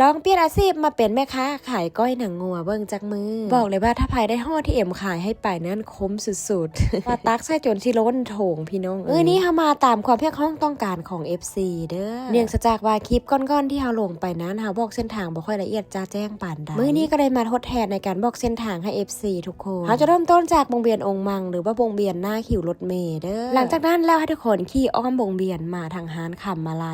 ລອງປ່ຽນອາຊີບມາເປັນແມ່ຄ້າຂາຍກ້ອຍໜັງງົວເບິ່ງຈັກມື້. ບອກເລີຍວ່າຖ້າໃຜໄດ້ຮອດທີ່ເອັມຂາຍໃຫ້ໄປນັ້ນຄຸ້ມສຸດໆ ວ່າຕັກໃສ່ຈົນຊິລົ້ນຖົງພີ່ນ້ອງເອີຍ. ມື້ນີ້ເຮົາມາຕາມຄວາມຮຽກຮ້ອງຕ້ອງການຂອງເອັຟຊີເດີ. ເນື່ອງຈາກວ່າຄລິບກ່ອນໆທີ່ເຮົາລົງໄປນັ້ນ ເຮົາບອກເສັ້ນທາງບໍ່ຄ່ອຍລະອຽດຈະແຈ້ງປານໃດ. ມື້ນີ້ກໍໄດ້ມາທົດແທນໃນການບອກເສັ້ນທາງໃຫ້ເອັຟຊີທຸກຄົນ. ເຮົາຈະເລີ່ມຕົ້ນຈາກວົງວຽນອົງມັງ ຫຼືວ່າວົງວຽນໜ້າຄິວລົດເມເດີ. ຫຼັງຈາກນັ້ນແລ້ວໃຫ້ທຸກຄົນຂີ່ອ້ອມວົງວຽນມາທາງຮ້ານຄຳມາໄລ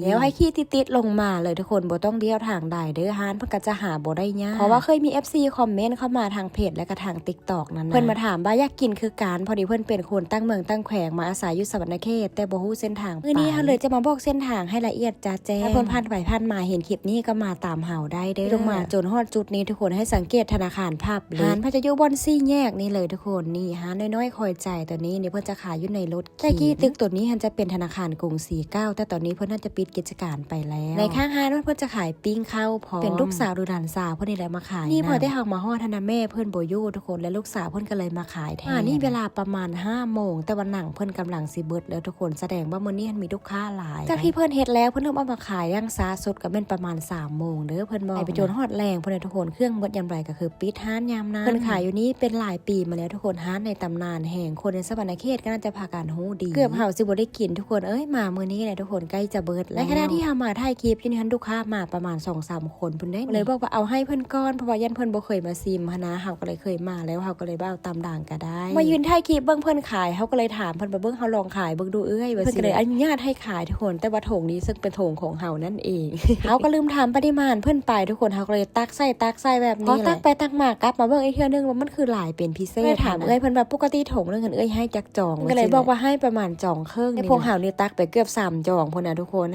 ແລ້ວໃຫ້ຂີ່ຕິດໆລົງມາເລີຍທຸກຄົນ, ບໍ່ຕ້ອງລ້ຽວທາງໃດເດີ. ຮ້ານເພິ່ນກໍຈະຫາບໍ່ໄດ້ຍາກ ເພາະວ່າເຄີຍມີເອັຟຊີຄອມເມັນເຂົ້າມາທາງເພຈ ແລະກະທາງຕິກຕອກນັ້ນນະ. ເພິ່ນມາຖາມວ່າຢາກກິນຄືກັນ, ພໍດີເພິ່ນເປັນຄົນຕ່າງເມືອງຕ່າງແຂວງ ມາອາໄສຢູ່ສະຫວັນນະເຂດ ແຕ່ບໍ່ຮູ້ເສັ້ນທາງໄປ. ມື້ນີ້ເຮົາເລີຍຈະມາບອກເສັ້ນທາງໃຫ້ລະອຽດຈະແຈ້ງ. ຖ້າເພິ່ນຜ່ານໄປຜ່ານມາເຫັນຄລິບນີ້ກໍມາຕາມເຮົາໄດ້ເດີ. ລົງມາຈົນຮອດຈຸດນີ້ທຸກຄົນ ໃຫ້ສັງເກດທະນາຄານພັບລິກ. ຮ້ານເພິ່ນຈະຢູ່ບ່ອນສີ່ແຍກນີ້ເລີຍທຸກຄົນ. ນີ້ຮ້ານນ້ອຍໆຄອຍໃຈຕົວນີ້ ນີ້ເພິ່ນຈະຂາຍຢູ່ໃນລົດ ແຕ່ກີ້ຕຶກໂຕນີ້ຫັ້ນຈະເປັນທະນາຄານກຸງສີເກົ່າ, ແຕ່ຕອນນີ້ເພິ່ນໜ້າຈະປິດກິດຈະການໄປແລ້ວ. ໃນຂ້າງຮ້ານເພິ່ນຈະຂາຍປີ້ງເຂົ້າພ້ອມ. ເປັນລູກສາວຫຼືຫຼານສາວເພິ່ນນີ້ແຫຼະມາຂາຍ. ນີ້ພໍແຕ່ເຮົາມາຮອດຫັ້ນນະ ແມ່ເພິ່ນບໍ່ຢູ່ທຸກຄົນ ແລະລູກສາວເພິ່ນກໍເລີຍມາຂາຍແທນ. ອ່າ ນີ້ເວລາປະມານຫ້າໂມງ ແຕ່ວ່າໜັງເພິ່ນກຳລັງຊິເບິດແລ້ວທຸກຄົນ, ສະແດງວ່າມື້ນີ້ຫັ້ນມີລູກຄ້າຫຼາຍ. ຈາກທີ່ເພິ່ນເຮັດແລ້ວ ເພິ່ນເລີ່ມເອົາມາຂາຍຢ່າງຊ້າສຸດກໍແມ່ນປະມານສາມໂມງເດີ. ເພິ່ນບອກໄປຈົນຮອດແລງພຸ້ນນະທຸກຄົນ, ເຄື່ອງເບິດຍາມໃດກໍຄືປິດຮ້ານຍາມນັ້ນ. ເພິ່ນຂາຍຢູ່ນີ້ເປັນຫຼາຍ ປີມາແລ້ວທຸກຄົນ, ຮ້ານໃນຕຳນານແຮງ, ຄົນໃນສະຫວັນນະເຂດກໍໜ້າຈະພາກັນຮູ້ດີ. ເກືອບເຮົາຊິບໍ່ໄດ້ກິນທຸກຄົນເອີຍ, ມາມື້ນີ້ແຫຼະທຸກຄົນ ໃກ້ຈະເບິດແລ້ວ. ໃນຂະນະທີ່ເຮົາມາຖ່າຍຄລິບຢູ່ນີ້ຫັ້ນ ລູກຄ້າມາປະມານສອງສາມຄົນພຸ້ນເດ້. ເລີຍບອກວ່າເອົາໃຫ້ເພິ່ນກ່ອນ ເພາະວ່າຢ້ານເພິ່ນບໍ່ເຄີຍມາຊິມຫັ້ນນະ, ເຮົາກໍເລີຍເຄີຍມາແລ້ວ ເຮົາກໍເລີຍວ່າເອົາຕາມດັ່ງກໍໄດ້. ມາຢືນຖ່າຍຄລິບເບິ່ງເພິ່ນຂາຍ, ເຮົາກໍເລີຍຖາມເພິ່ນວ່າ ເບິ່ງເຮົາລອງຂາຍເບິ່ງດູເອີຍ ວ່າ ເພິ່ນກໍເລີຍອະນຸຍາດໃຫ້ຂາຍທຸກຄົນ, ແຕ່ວ່າຖົງນີ້ເຊິ່ງເປັນຖົງຂອງເຮົານັ້ນເອງ. ເຮົາກໍລືມຖາມປະລິມານເພິ່ນໄປທຸກຄົນ, ເຮົາກໍເລີຍຕັກໃສ່ ຕັກໃສ່ແບບນີ້ແຫຼະ. ພໍຕັກໄປຕັກມາ ກັບມາເບິ່ງອີກເທື່ອໜຶ່ງວ່າມັນຄືຫຼາຍເປັນພິເສດ. ເລີຍຖາມເອື້ອຍເພິ່ນວ່າ ປົກກະຕິຖົງໜຶ່ງຫັ້ນເອື້ອຍໃຫ້ຈັກຈອງ? ເພິ່ນກໍເລີຍບອກວ່າໃຫ້ປະມານຈອງເຄິ່ງ. ແຕ່ພວກເຮົານີ້ຕັກໄປເກືອບສາມຈອງພຸ້ນນະທຸກຄົນ.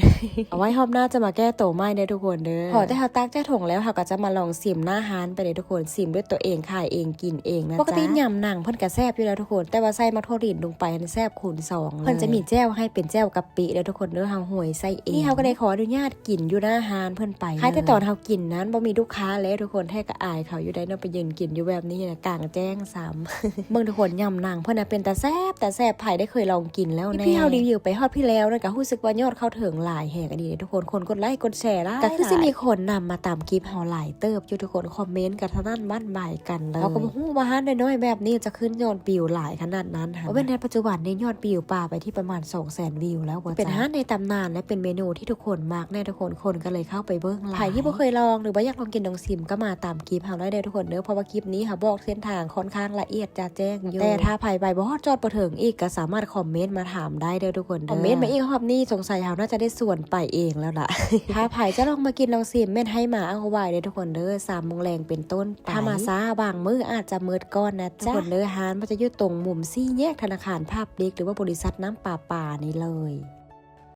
ເອົາໄວ້ຮອບໜ້າຈະມາແກ້ໂຕໃໝ່ເດີທຸກຄົນເດີ. ພໍແຕ່ເຮົາຕັກຈາກຖົງແລ້ວ ເຮົາກໍຈະມາລອງຊິມໜ້າຮ້ານໄປເດີທຸກຄົນ, ຊິມດ້ວຍຕົວເອງ ຂາຍເອງ ກິນເອງນະຈ໊ະ. ປົກກະຕິຍຳໜັງເພິ່ນກໍແຊບຢູ່ແລ້ວທຸກຄົນ, ແຕ່ວ່າໃສ່ໝາກຖົ່ວລິນລົງໄປຫັ້ນແຊບຄູນສອງເລີຍ. ເພິ່ນຈະມີແຈ່ວໃຫ້ເປັນແຈ່ວກະປິເດີທຸກຄົນເດີ, ເຮົາຫວຍໃສ່ເອງ. ນີ້ເຮົາກໍໄດ້ຂໍອະນຸຍາດ ກິນຢູ່ໜ້າຮ້ານເພິ່ນໄປເລີຍ. ຂາຍແຕ່ຕອນເຮົາກິນນັ້ນບໍ່ມີລູກຄ້າແລ້ວທຸກຄົນ, ແທ້ກໍອາຍເຂົາຢູ່ໄດ໋ເນາະ, ໄປຢືນກິນຢູ່ແບບນີ້ນະ ກາງແຈ້ງຊ້ຳ. ເບິ່ງທຸກຄົນ ຍຳໜັງເພິ່ນນະເປັນຕາແຊບ ຕາແຊບ, ໃຜໄດ້ເຄີຍລອງກິນແລ້ວແດ່. ທີ່ເຮົາຣີວິວໄປຮອດພີ້ແລ້ວນັ້ນ ກໍຮູ້ສຶກວ່າຍອດເຂົ້າເຖິງຫຼາຍແຮງອີ່ຫຼີເດ້ທຸກຄົນ, ຄົນກົດໄລ້ກົດແຊຫຼາຍ. ກໍຄືຊິມີຄົນນຳມາຕາມຄລິບເຮົາຫຼາຍເຕີບຢູ່ທຸກຄົນ, ຄອມເມັນກໍສະນັ້ນຫວັ່ນໄຫວກັນເລີຍ. ເຮົາກໍບໍ່ຮູ້ວ່າຮ້ານນ້ອຍໆແບບນີ້ຈະຂຶ້ນຍອດວິວຫຼາຍຂະໜາດນັ້ນຫັ້ນ. ເອົາເປັນໃນປັດຈຸບັນນີ້ຍອດວິວປາໄປທີ່ປະມານສອງແສນວິວແລ້ວວ່າຊັ້ນ. ເປັນຮ້ານໃນຕຳນານ ແລະ ເປັນເມນູທີ່ທຸກຄົນມັກແນ່ທຸກຄົນ, ຄົນກໍເລີຍເຂົ້າໄປເບິ່ງຫຼາຍ. ໃຜທີ່ບໍ່ເຄີຍລອງ ຫຼືວ່າຢາກລອງກິນໜັງຊິມ ກໍມາຕາມຄລິບເຮົາໄດ້ເດີທຸກຄົນເດີ, ເພາະວ່າຄລິບນີ້ເຮົາບອກເສັ້ນທາງຄ່ອນຂ້າງລະອຽດຈະແຈ້ງຢູ່. ແຕ່ຖ້າໃຜໄປບໍ່ຮອດຈອດບໍ່ເຖິງອີກ ກໍສາມາດຄອມເມັນມາຖາມໄດ້ເດີທຸກຄົນເດີ. ຄອມເມັນມາອີກຮອບນີ້ ສົງໄສເຮົາໜ້າຈະໄດ້ຊວນໄປເອງແລ້ວລະ. ຖ້າໃຜຈະລອງມາກິນໜັງຊິມ ແມ່ນໃຫ້ມາເອົາໄວ້ເດີທຸກຄົນເດີ, ສາມໂມງແລງເປັນຕົ້ນ ໄປ. ຖ້າມາຊ້າບາງມື້ອາດຈະໝົດກ່ອນນະຈ໊ະ ທຸກຄົນເດີ. ຮ້ານມັນຈະຢູ່ຕົງມຸມສີ່ແຍກທະນາຄານພາບລິກ ຫຼືວ່າບໍລິສັດນ້ຳປະປານີ້ເລີຍ.